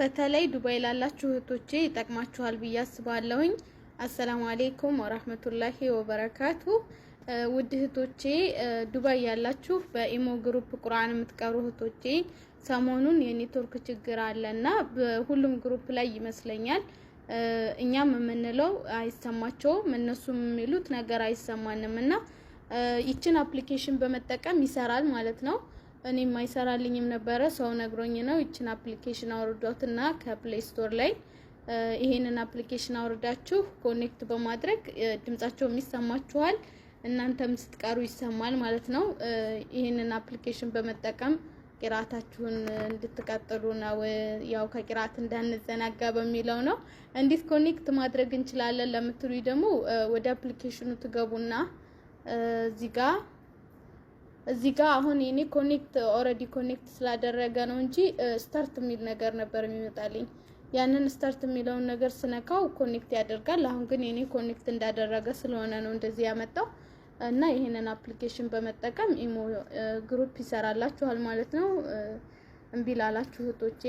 በተለይ ዱባይ ላላችሁ እህቶቼ ይጠቅማችኋል ብዬ አስባለሁኝ። አሰላሙ አሌይኩም ወራህመቱላሂ ወበረካቱ። ውድ እህቶቼ፣ ዱባይ ያላችሁ በኢሞ group ቁርአን የምትቀሩ እህቶቼ፣ ሰሞኑን የኔትወርክ ችግር አለና በሁሉም group ላይ ይመስለኛል እኛም የምንለው አይሰማቸውም፣ እነሱም የሚሉት ነገር አይሰማንም እና ይችን application በመጠቀም ይሰራል ማለት ነው። እኔም አይሰራልኝም ነበረ፣ ሰው ነግሮኝ ነው። ይችን application አውርዷትና ከ Play Store ላይ ይሄንን application አውርዳችሁ connect በማድረግ ድምጻቸውም ይሰማችኋል፣ እናንተም ስትቀሩ ይሰማል ማለት ነው። ይሄንን application በመጠቀም ቂራታችሁን እንድትቀጥሉ ነው። ያው ከቂራት እንዳንዘናጋ በሚለው ነው። እንዴት connect ማድረግ እንችላለን ለምትሉ ደግሞ ወደ application ኑ ትገቡና እዚህ ጋ አሁን የኔ connect already connect ስላደረገ ነው እንጂ start የሚል ነገር ነበር የሚመጣልኝ። ያንን start የሚለውን ነገር ስነካው connect ያደርጋል። አሁን ግን የኔ connect እንዳደረገ ስለሆነ ነው እንደዚህ ያመጣው እና ይህንን application በመጠቀም ኢሞ group ይሰራላችኋል ማለት ነው። እምቢ ላላችሁ እህቶቼ